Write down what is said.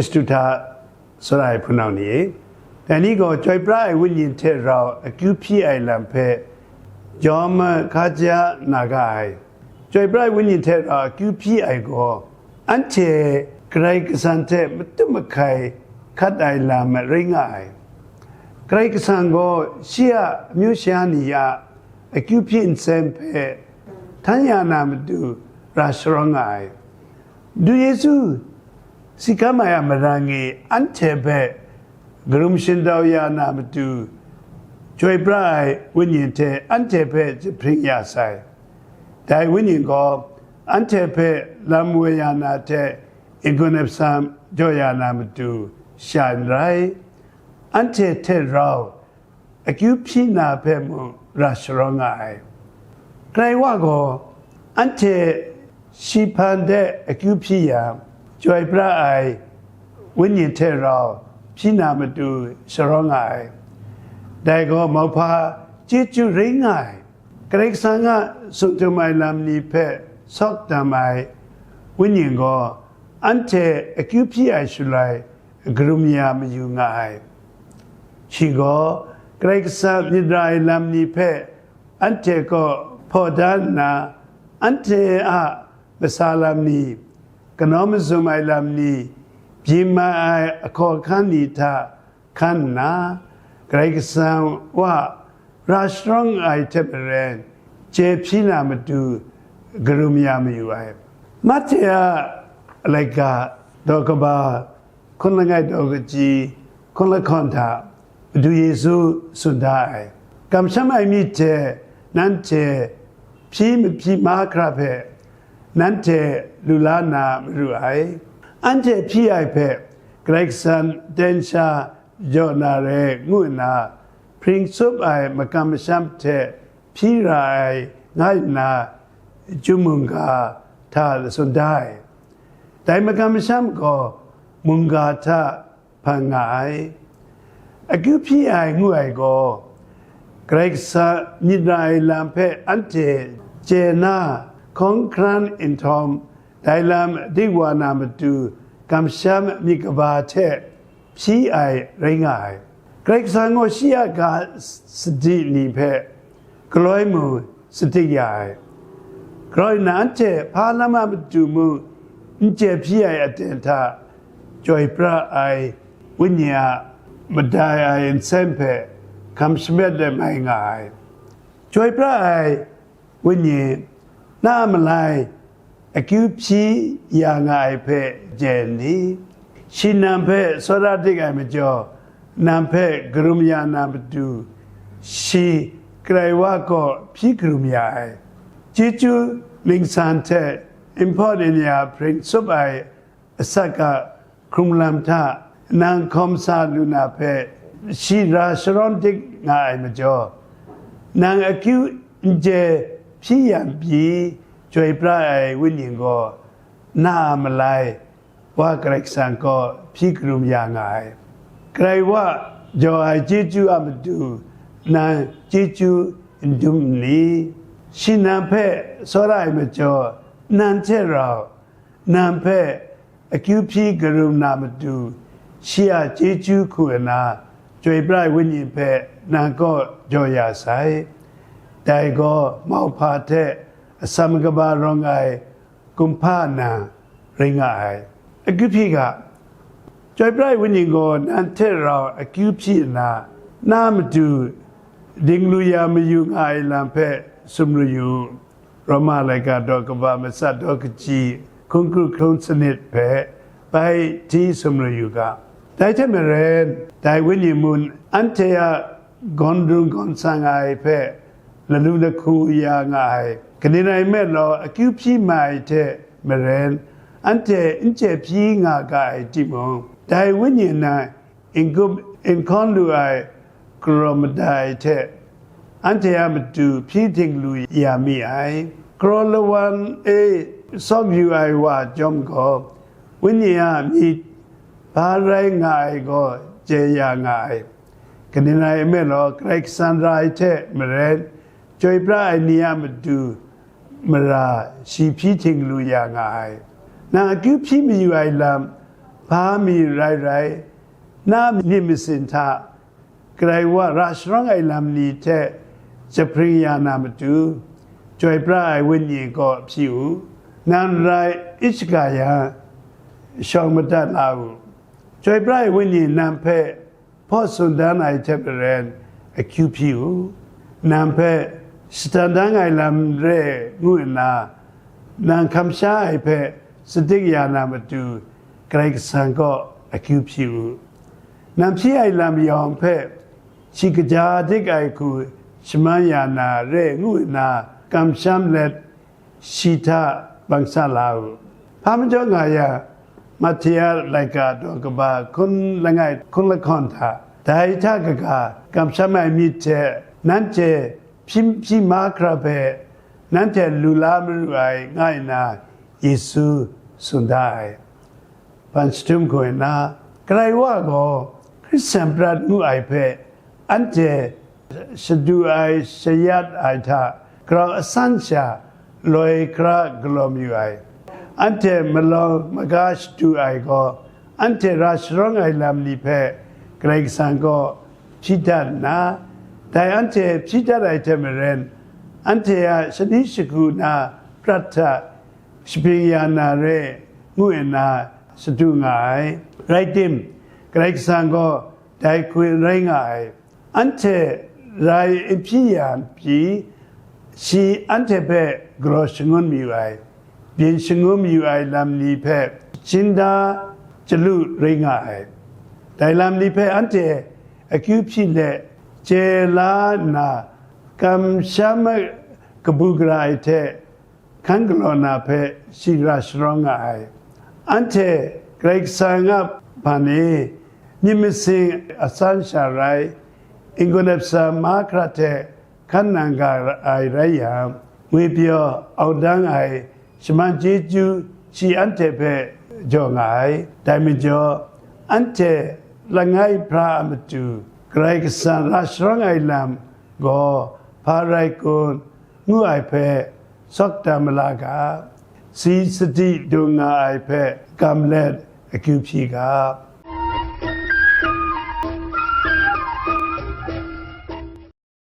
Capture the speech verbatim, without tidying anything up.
Hkristu hta tsawra ai hpunau ni e, dai ni gaw chyoi pra ai wenyi hte rau akyu hpyi ai lam hpe jawm hkaja na ga ai. Chyoi pra ai wenyi hte rau akyu hpyi ai gaw, anhte Karai Kasang hte matut mahkai hkat ai lam rai nga ai. Karai Kasang gaw shi a amyu sha ni a akyu hpyi nsem hpe htan ya na matu ra sharawng nga ai. Madu Yesu si kam ai a marang e anhte hpe karum shindau ya na matu, chyoi pra ai wenyi hte anhte hpe jahpring ya sai. Dai wenyi gaw anhte hpe lam woi ya na hte n-gun n-sam jaw ya na matu sha n rai, anhte hte rau akyu hpyi na hpe mung ra sharawng nga ai. Karai wa gaw anhte shi hpan de akyu hpyi yang, chyoi pra ai wenyi hte rau hpyi na matu sharawng nga ai. Dai gaw mauhpa chyeju rai nga ai. Karai Kasang a sumtum ai lam ni hpe sawk dam ai wenyi gaw, anhte akyu hpyi ai shaloi karum ya mayu nga ai. Shi gaw Karai Kasang myit ra ai lam ni hpe anhte kaw hpaw da nna, anhte a masa lam ni, kanawn mazum ai lam ni, byin mai ai ahkaw ahkan ni hta hkan nna, Karai Kasang wa ra sharawng ai hte maren, chye hpyi na matu karum ya mayu ai. Mahte a laika daw kaba hkun langai daw kaji hkun lahkawn hta Madu Yesu tsun da ai. Kamsham ai myit hte nanhte hpyi mahpyi mahkra hpe nanhte lu la na maru ai. Anhte hpyi ai hpe Karai Kasang ten sha jaw na re ngu nna, hpring tsup ai makam masham hte hpyi ra ai, ngai nna chyu mungga hta tsun da ai. Dai makam masham gaw mungga hta hpan nga ai. Akyu hpyi ai ngu ai gaw, Karai Kasang myit ra ai lam hpe anhte chye na hkawng hkran nhtawm, dai lam dik wa na matu kamsham myit kaba hte hpyi ai rai nga ai. Karai Kasang gaw shi a ga sadi ni hpe galoi mung sadik ya ai. Grau nna, anhte hpa lam a matu mung n chye hpyi ai aten hta, chyoi pra ai Wenyi a madai ai nsem hpe hkam shamet ai mai nga ai. Chyoi pra ai Wenyi, na a malai akyu hpyi ya nga ai hpe chye n ni? Shi nang hpe tsawra dik ai majaw, nang hpe karum ya na matu, shi Karai wa kaw hpyi karum ya ai. Chyeju ningsan hte nhpawt nya hpring tsup ai asak a hkrung lam hta nang hkawm sa lu na hpe, shi ra sharawn dik nga ai majaw, nang akyu n chye hpyi yang pyi chyoi pra ai Wenyi gaw, na a malai Wa Karai Kasang kaw hpyi karum ya nga ai. Karai Wa jaw ai chyeju a matu nang chyeju n dum n ni? Shi nang hpe tsawra ai majaw, nang hte rau nang hpe akyu hpyi karum na matu, shi a chyeju hku nna, chyoi pra ai Wenyi hpe nang kaw jaw ya sai. Dai gaw mauhpa hte atsam kaba rawng ai kumhpa nang rai nga ai. Akyu hpyi ga, chyoi pra ai Wenyi gaw nang hte rau akyu hpyi nna, na matu dinglu ya mayu nga ai lam hpe sumru yu u. Roma laika daw kaba matsat daw kaji hkun kru hkun sanit hpe bai hti sumru yu ga. Dai hte maren, dai Wenyi mun anhte a gawn run gawn sang ai hpe lalu lahku ya nga ai. Kaning rai nme law, akyu hpyi mai ai hte maren, anhte n chye hpyi nga ga ai timung, dai Wenyi nan n-gup n hkawn lu ai karaw madai hte anhte a matu hpyi htinglu ya mi ai. Karaw lawan e sawk yu ai wa chyawm gaw, Wenyi a myit hpa rai nga ai gaw chye ya nga ai. Kaning rai nme law, Karai Kasang ra ai hte maren, chyoi pra ai ni a matu mara shi hpyi htinglu ya nga ai. Nang akyu hpyi mayu ai lam Hpa mi rai rai, na myit masin hta Karai wa ra sharawng ai lam ni hte jahpring ya na matu, chyoi pra ai Wenyi kaw hpyi u. Nang rai i shaga yang, shawng madat la u. Chyoi pra ai Wenyi nang hpe hpaw tsun dan ai hte maren akyu hpyi u. Nang hpe shatan dang ai lam re ngu nna, nang hkam sha ai hpe sadik ya na matu, Karai Kasang kaw akyu hpyi u. Nang hpyi ai lam yawng hpe shi kaja dik ai hku shaman ya na re ngu nna, kamsham let shi hta bang sa la u. Hpa majaw nga yang, Mathia laika daw kaba hkun langai hkun lahkawn hta, dai hta kaga kamsham ai myit hte nanhte hpyi hpyi mahkra hpe nanhte lu la maru ai, nga nna Yesu tsun da ai. Ban shadum hku nna, Karai wa gaw Hkristu prat ngu ai hpe anhte shadu ai shayat ai hta grau asan sha loi hkra galaw mayu ai. Anhte malawng maga shadu ai gaw, anhte ra sharawng ai lam ni hpe Karai Kasang gaw hpyi dat nna, dai anhte hpyi dat ai hte maren, anhte a shani shagu na prat hta shapring ya na re, ngu nna shadu nga ai. Rai tim, Karai Kasang gaw dai hku n rai nga ai. Anhte rai n hpyi ya pyi, shi anhte hpe galaw shangun mayu ai, byin shangun mayu ai lam ni hpe chyin da chyalu rai nga ai. Dai lam ni hpe anhte akyu hpyi let, chye la nna, kamsham ai kabu gara ai hte hkan galaw na hpe shi ra sharawng nga ai. Anhte Karai Kasang a hpan e myit masin asan sha rai, n-gun ai hpasa mahkra hte hkan nang ga ai rai yang, ngwipyaw audang ai shaman chyeju shi anhte hpe jaw nga ai. Dai majaw, anhte langai hpra a matu Karai Kasang ra sharawng ai lam gaw hpa rai kun, ngu ai hpe sawk tam mala ga, si sadi dung nga ai hpe gam let akyu hpyi ga.